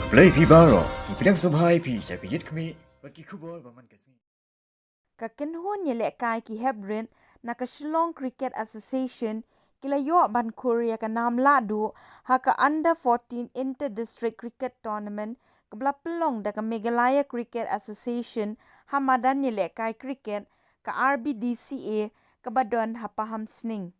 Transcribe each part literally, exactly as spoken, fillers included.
Blei phi baroh, ngi pdiang sngewbha ïa phi sha ka Ïit Khmih bad ki khubor ba man ka sngi. Ka kynhun ïalehkai ki heprit na ka Shillong Cricket Association ki la ïoh ban khur ïa ka nam lahduh ha ka Under fourteen Inter District Cricket Tournament kaba la pynlong da ka Meghalaya Cricket Association ha madan ïalehkai cricket ka R B D C A kaba don ha Pahamsning.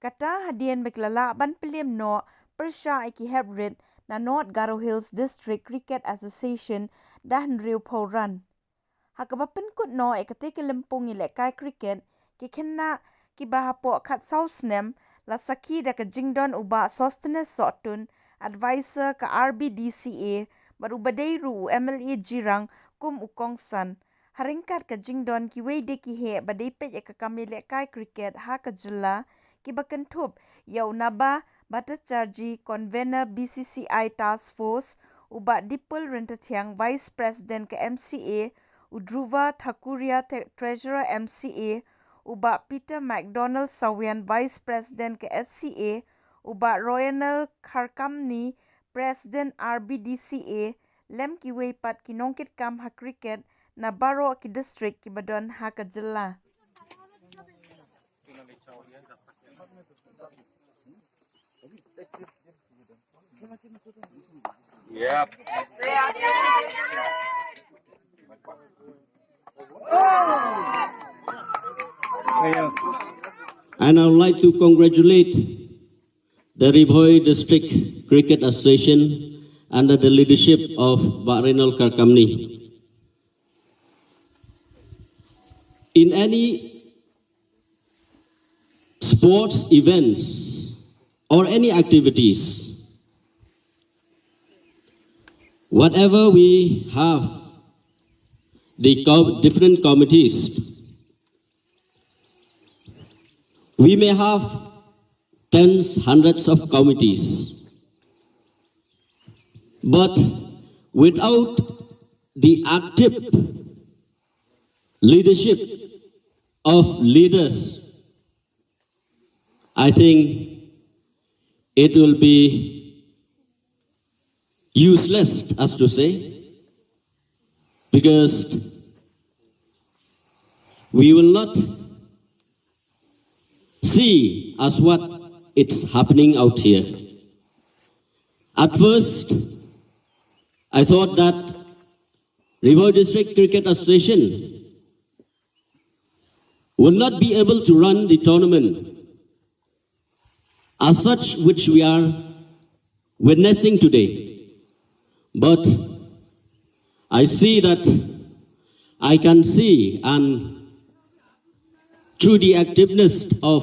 Kata hadien ba ki la lah ban pynlem noh pyrshah ïa ki heprit na North Garo Hills District Cricket Association da hynriewphew run. Ha kaba pynkut noh ïa katei ka lympung ïalehkai cricket, ki khynnah kiba hapoh khatsaw snem la sakhi da ka jingdon u Bah Sosthenes Sohtun, advisor ka R B D C A, bad uba dei ruh u M L A Jirang kum u kongsan. Ha ryngkat ka jingdon kiwei de ki heh ba dei peit ïa ka kam ïalehkai cricket ha ka jylla, kiba kynthup ïa u Naba Bhattacharjee, convener B C C I Task Force, u Bah Dipul Ryntathiang, Vice President ka M C A, u Dhruva Thakuria, Te-, Treasurer M C A, u Bah Peter McDonald Sawian, Vice President ka S C A, u Bah Royanel Kharkamni, President R B D C A, lem kiwei pat ki nongkitkam ha cricket na baroh ki district kiba don ha ka jylla. And I would like to congratulate the Ri Bhoi District Cricket Association under the leadership of Bah Renal Karkamni. In any sports events or any activities, whatever we have, the co- different committees, we may have tens, hundreds of committees, but without the active leadership of leaders, I think it will be useless, as to say, because we will not see as what it's happening out here. At first, I thought that Ri Bhoi District Cricket Association will not be able to run the tournament as such which we are witnessing today. But I see that I can see, and through the activeness of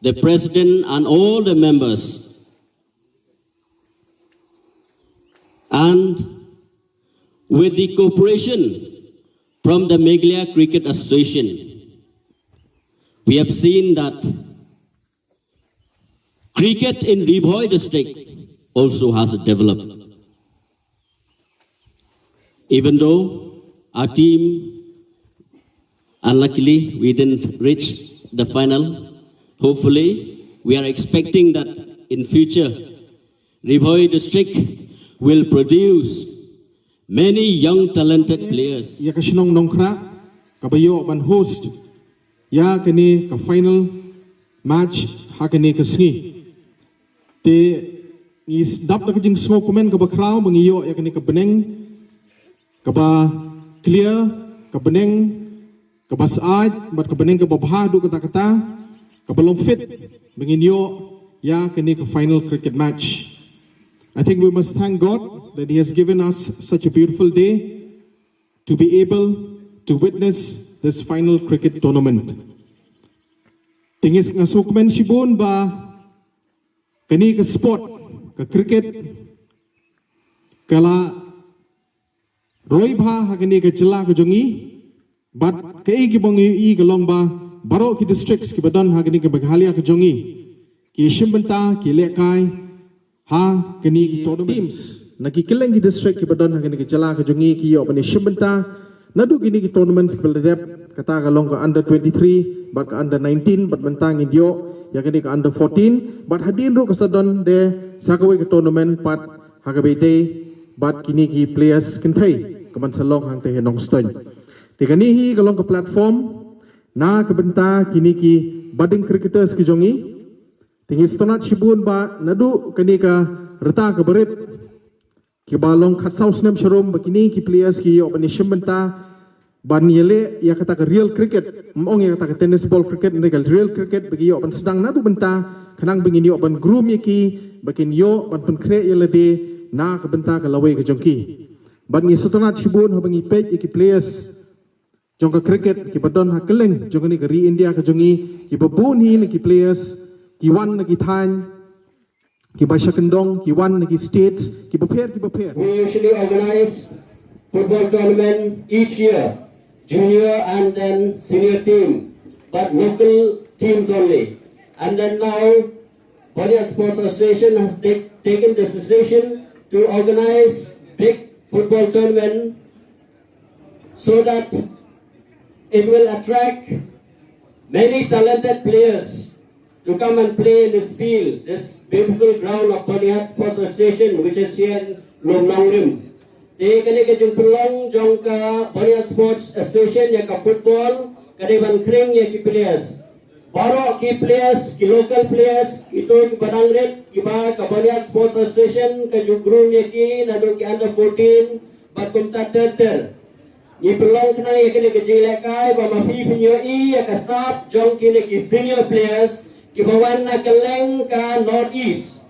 the president and all the members, and with the cooperation from the Meghalaya Cricket Association, we have seen that cricket in Ri Bhoi district also has developed. Even though our team, unluckily, we didn't reach the final, hopefully, we are expecting that in future, Ri Bhoi district will produce many young talented players. Ïa ka shnong Nongkhrah kaba ïoh ban host ïa kane ka final match ha kane ka sngi. Te ngi dap da ka jingsngewkmen kaba khraw ba ngi ïoh ïa kane ka bneng kaba clear, ka bneng kaba syaid bad ka bneng kaba bha haduh katta katta, kaba long fit ba ngin ïoh ïa kane ka final cricket match. I think we must thank God that He has given us such a beautiful day to be able to witness this final cricket tournament. Te nga sngewkmen shibun ba kane ka sport ka cricket ka la roi bha ha kane ka jylla ka jong ngi, bad kaei kaba ngi ïohi ka long ba baroh ki districts kiba don ha kane ka Meghalaya ka jong ngi ki shim bynta, ki lehkai ha kane ka tournament. Teams na ki kylleng ki district kiba don ha kane ka jylla ka jong ngi ki ïoh ban shim bynta naduh kine ki tournaments kiba la dep, kata ka long ka under twenty-three bad ka under nineteen, bad mynta ngin ïoh ïa kane ka under fourteen, bad hadien ruh ka sa don de sa kawei ka tournament pat ha kaba ïadei bad kine ki players kynthei ka ban sa long hangtei ha Nongstoiñ. Te kane hi ka long ka platform na ka bynta kine ki budding cricketers ki jong ngi. Te ngi sngewtynnat shibun ba naduh kane ka rta ka barit ki ba long khatsaw snem sharum ba kine ki players ki ïoh ban ïashim bynta ban ïaleh ïa kata ka real cricket, ym ong ïa kata ka tennis ball cricket, ne ka real cricket ba ki ïoh ban sdang naduh mynta, khnang ba ngin ïoh ban groom ïa ki ba kin ïoh ban pynkhreh ïa lade na ka bynta ka lawei ka jong ki. Bad ngi sngewtynnat shibun haba ngi peit ïa ki players jong ka cricket ki ba don ha kylleng jong kane ka ri India ka jong ngi, ki ba bun hi na ki players ki wan na ki thaiñ ki ba sha kyndong, ki wan na ki states ki ba pher ki ba pher. We usually organize football tournament each year, junior and then senior team, but local teams only. And then now, Bonyat Sports Association has take, taken the decision to organize big football tournament so that it will attract many talented players to come and play in this field, this beautiful ground of Bonyat Sports Association, which is here in Lumnongrim. Te kane ka jingpynlong jong ka Bonyat Sports Association ïa ka football ka dei ban khring ïa ki players. Baroh ki players, ki local players, kito ki ba dang rit, ki ba ka Bonyat Sports Association ka ju groom ïa ki naduh ki under fourteen bad kumta ter ter. Ngi pynlong khnang ïa kane ka jinglehkai ba ma phi phin ïohi ïa ka sap jong kine ki senior players ki ba wan na kylleng ka North East.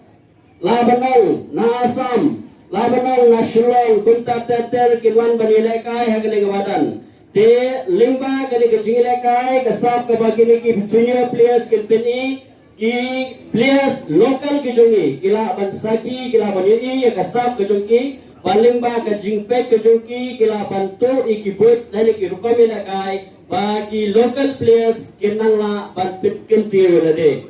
La ban ong na Assam, la ban ong na Shillong, kumta ter ter ki wan ban ïalehkai ha kane ka madan. Te lyngba kane ka jinglehkai ka sap kaba kine ki senior players kin pyni, ki players local ki jong ngi ki lah ban sakhi, ki lah ban ïohi ïa ka sap ka jong ki, ba lyngba ka jingpeit ka jong ki ki lah ban tuh ïa ki buit lane ki rukom ïalehkai ba ki local players kin nang lah ban pynkyntiew ïa lade.